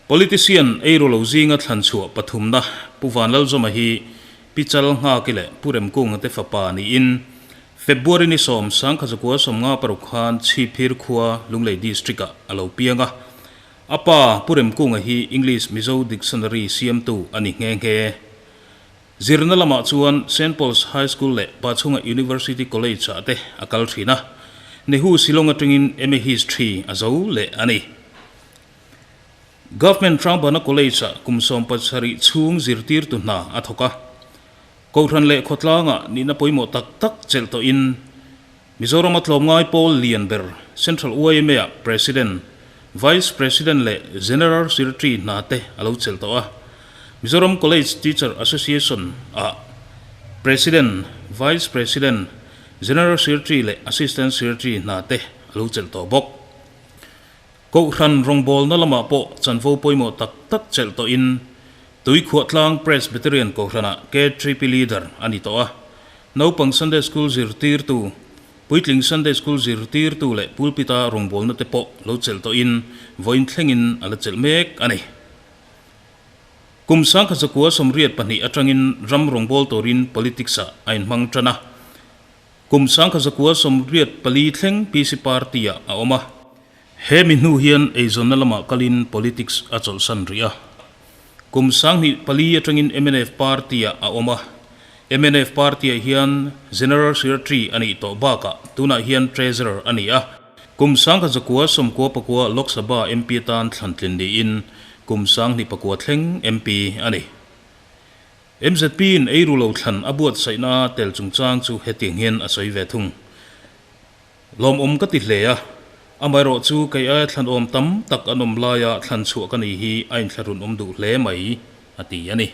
Politician eiru lo zinga thlan chhuah pathumna Pu Vanlalzawma hi Pi Chal Nghaki leh Pu Remkunga te fapa niin February ni sawm sangkha zakua sawmnga paruk khan Chhipphir khua Lunglei District-ah a lo piang a. A pa Pu Remkunga hi English Mizo Dictionary siamtu a ni nghe nghe. Zirna lamah chuan Saint Paul's High School leh Pachhunga University College-ah te a kal thin a. Nehu Shillong atangin MA History a zo leh a ni. Government Hrangbana College-ah kum 17 chhung zirtirtu hna a thawk a. Kohhran leh khawtlangah nihna pawimawh tak tak chelh tawhin Mizorama tlawmngai pawl lian ber Central YMA-ah President, Vice President leh General Secretary hna te a lo chelh tawh a. Mizoram College Teacher Association-ah President, Vice President, General Secretary leh Assistant Secretary hna te a lo chelh tawh bawk. Kohhran rawngbawlna lamah pawh chanvo pawimawh tak tak chelh tawhin Tuikhuahtlang Presbyterian Kohhranah K3P Leader a ni tawh a. Naupang Sunday School zirtirtu, Puitling Sunday School zirtirtu leh pulpita rawngbawlna te pawh lo chelh tawhin vawiin thlengin a la chelh mek a ni. Kum 1982 atangin ram rawngbâwl turin politics-ah a inhmang tan a. Kum 1984 thleng PC Party-ah a awm a. He mi hnu hian eizawnna lamah kalin politics a chawlhsan rih a. Kum 2004 atangin mnf Party-ah a awm a. Mnf Party-ah hian General Secretary a nih tawh bakah tunah hian Treasurer a ni a. Kum 1999 Lok Sabha MP atan thlantlin niin kum 2009 thleng MP a ni. MZP in eiru lo thlan a buatsaihna tel chungchang chu hetiang hian a sawi ve thung. Lawmawm ka ti hle a, amaherawh chu kei aia thlanawm tam tak an awm laia thlan chhuah ka ni hi a inthlahrun awm duh hle mai, a ti a ni.